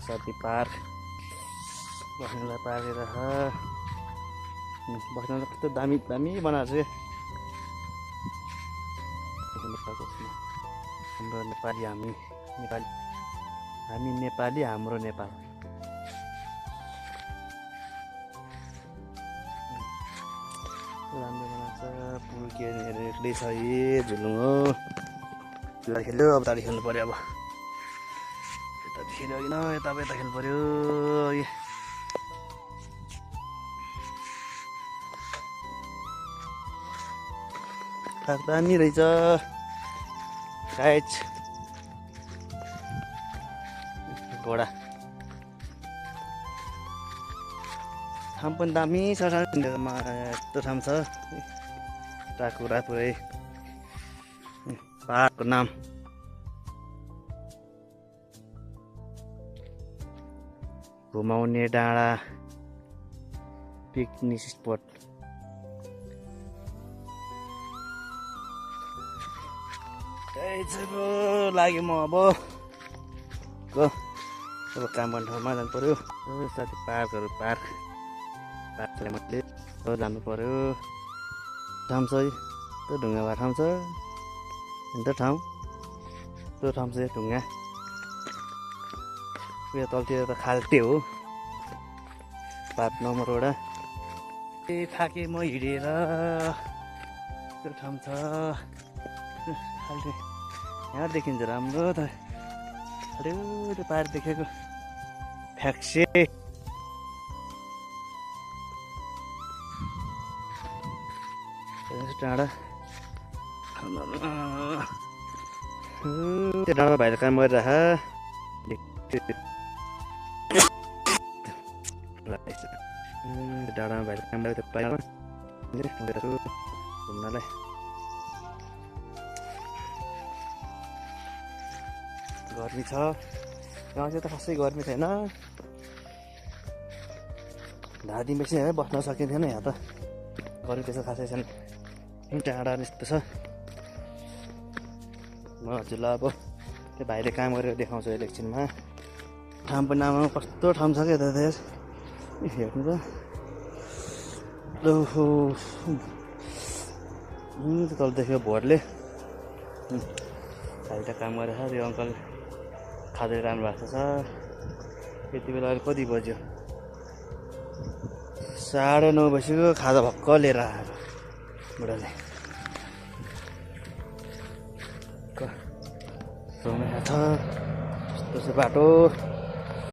साथी पार्क बस्नुलाई पारेर बस्नुलाई कस्तो दामी दामी बनाएको छ हाम्रो नेपाली हामी नेपाली हाम्रो नेपाल राम्रो बनाएको छ पुल के एक्लै छ ए झुलुङ हो त्यो खेल्यो अब ताडी खेल्नु पर्यो अब यता खेल्यो होइन यता खेल्नु पर्यो दामी रहेछ गाइज घोडा ठाउँ पनि दामी छ यस्तो ठाउँ छ टाकुरा पुरै पाहाडको नाम घुमाउने डाँडा पिकनिक स्पट लाग्यो म अब काम गर्ने ठाउँमा जानु पर्यो साथी पार्कलाई मैले जानु पर्यो ठाउँ छ त्यो ढुङ्गा भए ठाउँ छ त्यो ठाउँ छ ढुङ्गा उयो तलतिर त खाल्टे हो पार्क नम्बरवटा थाकेँ म हिँडेर त्यो ठाउँ छ खाल्टे यहाँ देखिन्छ राम्रो त अरे त्यो पार देखेको फ्याक्से डाँडा त्यो डाँडा भाइले काम गरिरह डाँडामा भाइले काम गरेर घुम्नलाई गर्मी छ यहाँ चाहिँ त खासै गर्मी छैन धादी बेसी है बस्न सकिँदैन यहाँ त गर्मी त्यस्तो खासै छैन टाढा यस्तो छ म हजुरलाई अब त्यो भाइले काम गरेर देखाउँछु एकछिनमा ठाउँ पनि आमा कस्तो ठाउँ छ क्या त हेर्नु त ओहो तल देख्यो भोटले भाइ त काम गरेर यो अङ्कल खाँदै राम्रो भएको छ यति बेला अहिले कति बज्यो 9:30 बजीको खाजा भक्क लिएर आएर बुढाले छ यस्तो छ बाटो